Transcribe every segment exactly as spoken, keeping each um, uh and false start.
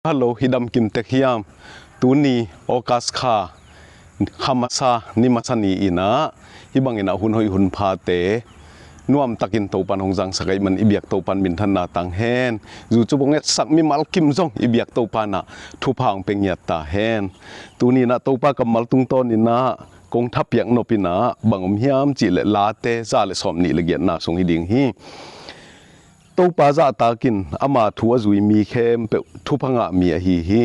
Hello, hi dam kim tek hiam? Tuni August kha, kha masa, ni masa ni in ah, hih bangin ah hun hoih hun phate nuamtakin Topan hong zangsak ahih man i biak Topan minthanna tang hen. Zu cu hong etsak mimal kim zong i biak Topan ah thupha hong pia ngiat ta hen. Tuni in ah Topa kammal tungtawn in ah kong thapiak nop in ah bang om hiam cih leh Late za le sawmnih le giatna sung hi ding hi. Topa zahtak in ama thu a zui mi khempeuh thupha ngah mi ahi hi.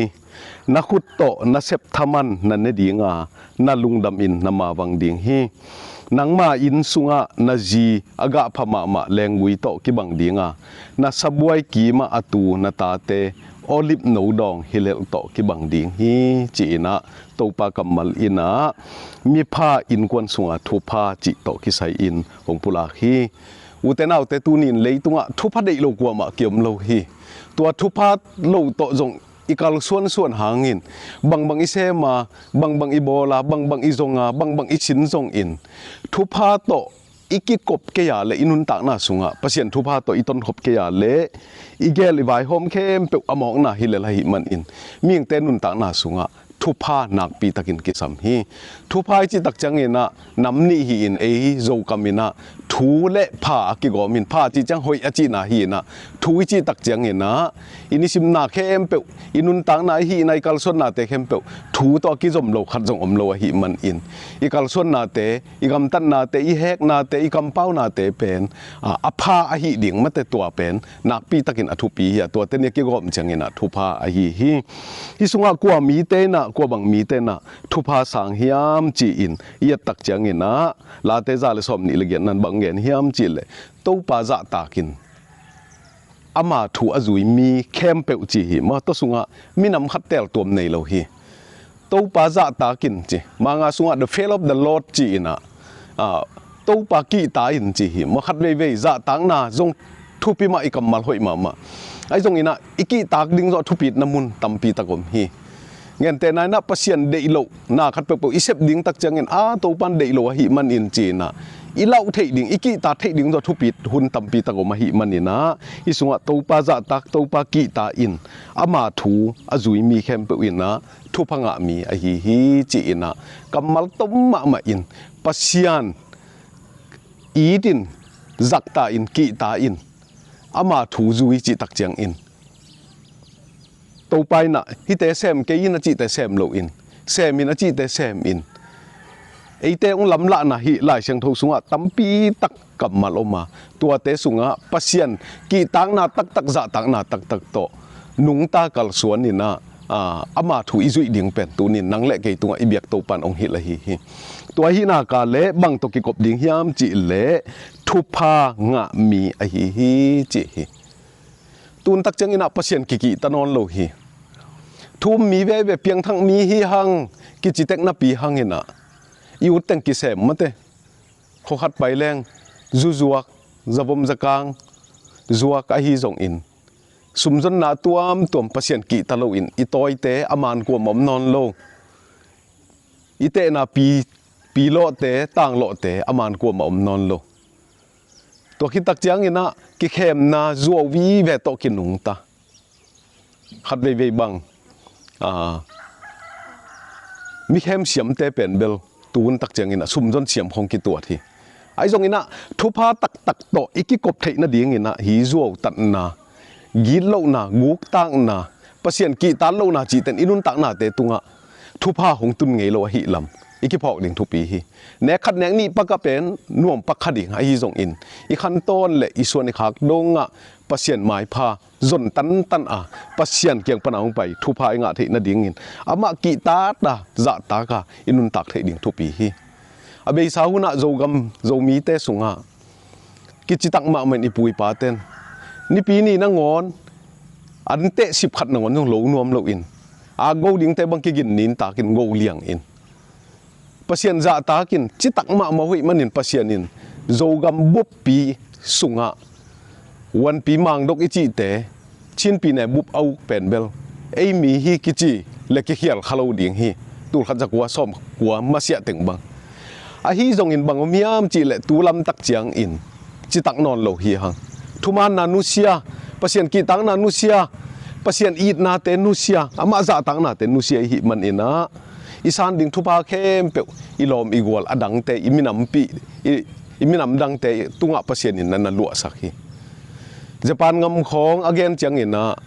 Na khut tawh na sep thaman na ne ding a, na lungdam in na mavang ding hi. Nangma inn sungah na zi a gahpha mahmah lenggui tawh kibang ding a, na sabuai kimah a tu na tate olive no dawng hilelh tawh kibang ding hi, ci-in ah Topa kammal in ah mipha innkuan sungah thupha cih tawh kisai in hong pulak hi. Ute naute, tuni in leitungah thupha deih lo kuamah kiom lo hi. Tua thupha lo tawh zong i kalsuansuan hangin bangbang i sem a, bangbang i bawl a, bangbang i zong a, bangbang i sin zongin thupha tawh i kikop kei a le i nuntakna sungah Pasian thupha tawh i tonkhop kei a le i gel i vaihawm khempeuh a mawkna hi lel ahih manin mihingte nuntakna sungah thupha nakpi takin kisam hi. Thupha i cih tak ciangin ah nam nih hi-in ei Zokam in ah thu le pha a kigawm in, pha cih ciang hoih a cihna hi-in ah thu i cih tak ciangin ah i nisimna khempeuh, i nuntakna, i hihna, i kalsuannate khempeuh thu tawh a kizom lo khat zong om lo ahih manin i kalsuannate, i gamtatnate, i heknate, i kampaunate pen a, a pha ahih ding mate, tua pen nakpi takin a thupi hi a, tuate nih a kigawm ciangin ah thupha ahi hi. Hih sungah kua mite in ah, kua bang mite in ah thupha sang hiam ci-in i et tak ciangin ah Late za le sawmnih le giatna in bang gen hiam cih leh Topa zahtak in ama thu a zui mi khempeuh ci hi. Maw, tua sungah minam khat teltuam nei lo hi. Topa zahtak in ci, Manga sungah the fear of the Lord ci-in ah, ah, Topa kihta in ci hi. Maw, khat veivei zahtakna zong thupi mah, i kammal hoih mahmah. Ahi zongin ah i kihtak ding zong a thupitna mun tampi tak om hi. Gentehna in ah Pasian deih lohna khat peuhpeuh i sep ding tak ciangin a, Topan deih lo ahih manin ci-in ah i lauh theih ding, i kihta theih ding zong a thupit hun tampi tak om ahih manin ah hih sungah Topa zahtak, Topa kihta in ama thu a zui mi khempeuh in ah thupha ngah mi ahi hi, ci-in ah kammal tom mahmah in Pasian it in, zakta in, kihta in, ama thu zui cih tak ciangin Topa in ah hihte sem kei in a cihte sem loin, sem in a cihte sem in, eite hong lamlahna hih Lai Siangtho sungah tampi tak kammal om a, tuate sungah Pasian kihtakna taktak, zahtakna taktak tawh nungta kalsuan in ah, aa, ama thu i zuih ding pen tuni in nang le kei tungah i biak Topan hong hilh ahi hi. Tua ahih nak leh bang tawh kikop ding hiam cih leh thupha ngah mi ahi hi, ci hi. Tun tak ciangin ah Pasian kikihta nawn lo hi. Thu um mi veve piangthak mi hi hang kici tek napi hangin ah i ut teng kisem mate. Khua khat pai leng zu zuak, zavom zakang zuak ahi zongin sumzonna a tuamtuam, Pasian kihta loin i tawite a man kuamah om nawn lo. I tehna pi, pilawhte, tanglawhte a man kuamah om nawn lo. Tua khit tak ciangin ah kikhemna zuau vive tawh kinungta. Khat veivei bang, aa, mikhem siamte pen bel tun tak ciangin ah sumzon siam khawng kituat hi. Ahi zongin ah thupha taktak tawh i kikop theih nadingin ah hih zuautatna, gitlohna, guktakna, Pasian kihtak lohna cihte in i nuntaknate tungah thupha hong tun ngei lo ahih lam i kiphawk ding thupi hi. Nek khat nek nih pakah pen nuam pak kha ding ahi zongin i khantawn le i suan i khak dongah Pasian maipha zon tantan a, Pasian kiang pana hong pai thupha i ngah theih nadingin amah kihtak a, zahtak a i nuntak theih ding thupi hi. A beisa hunah Zogam, Zomite sungah kicitak mahmah in i pu i paten Nipi ni nangawn an teh sip khat nangawn zong lo nuam loin, a go dingte bang kigin nintakin go liangin Pasian zahtakin citak mahmah uh ahih manin Pasian in Zogam buppi sungah Wanpi Mangdok i cihte, Chinpi ne bup a uk pen bel ei mi hi kici le kikhial kha lo ding hi. Tulkhat zakua sawmkua masiah teng bang. Ahi zongin bang om hiam cih leh tu lamtak ciangin citak nawn lo hi hang. Thumaanna nusia, Pasian kihtakna nusia, Pasian itnate nusia, amah zahtaknate nusia i hih manin ah, i san ding thupha khempeuh i lawm i gual a dangte, i minampi, i, i minam dangte tungah Pasian in na na luahsak hi. Japan gam khawng a gen ciangin ah,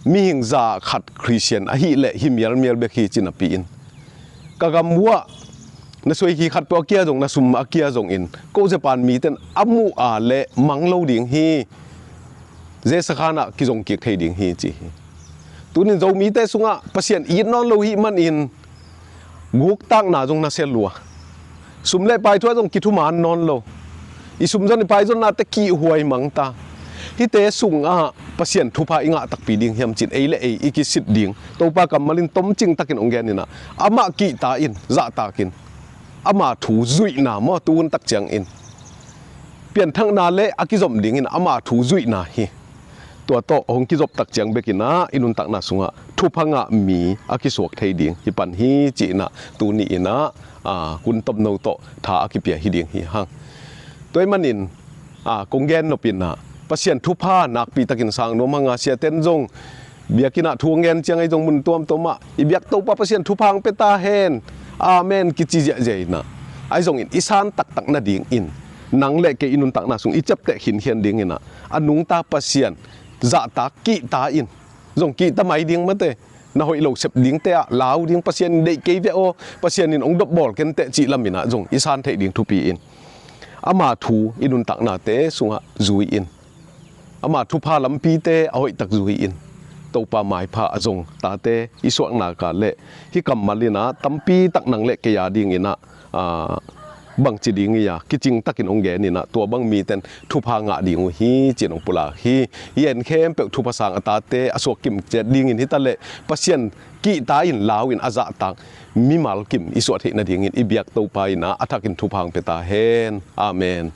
mihing za khat Khristian ahih leh hi mialmial bek hi ci napi-in, ka gam uh ah na suaikhi khat peuh a kia zong, na sum a kia zongin, ko Japan mite in a muh a leh mang lo ding hi. Jesakhan ah kizong kik thei ding hi ci hi. Tunin Zomite sungah Pasian it nawn lo hih manin, guktakna zong nasia lua, sum le pai thu ah zong kithuman nawn lo, i sum zon i pai zonnate kihhuai mang ta. Hihte sungah Pasian thupha i ngah takpi ding hiam cin, ei le ei i kisit ding Topa kammal in tomcing takin hong genin ah, amah kihta in, zahtak in, ama thu zuihna maw, tu hun tak ciangin pianthakna le a kizom dingin ama thu zuihna hi. Tua tawh hong kizop tak ciang bekin ah, i nuntakna sungah thupha ngah mi a kisuak thei ding hi pan hi ci-in ah, tuni-in ah, a, hun tomno tawh tha a kipia hi ding hi hang. Tua ahih manin, a, kong gen nopin ah, Pasian thupha nakpi takin sang nuam hang a, siaten zong biakinn ah thu hong gen ciang ahi zong, mun tuamtuam ah i biak Topa Pasian thupha hong pia ta hen, amen kici ziahziah in ah, ahi zongin i san taktak nadingin, nang le kei i nuntakna sung i ciapteh khinkhian dingin ah, a nungta Pasian zahtak, kihta in, zong kihta mai ding mate, na hoih lo sep dingte ah lau ding, Pasian in deih kei ve aw, Pasian in hong dopbawl kenteh cih lamin ah zong i san theih ding thupi in, ama thu i nuntaknate sungah zui in, ama thupha lampite a hoihtak zui in, Topa maipha a zong tate i suahna ka le, hih kammal in ah tampi tak nang le kei a dingin ah, a, bangci ding hi a, kicing takin hong genin ah, tua bang miten thupha ngah ding uh hi ci-in hong pulak hi. Hih en khempeuh thupha sang a tate a suak kim ciat dingin hi ta leh, Pasian kihta in, lau in, a zahtak mimal kim i suah theih nadingin i biak Topa in ah a thakin thupha hong pia ta hen. Amen.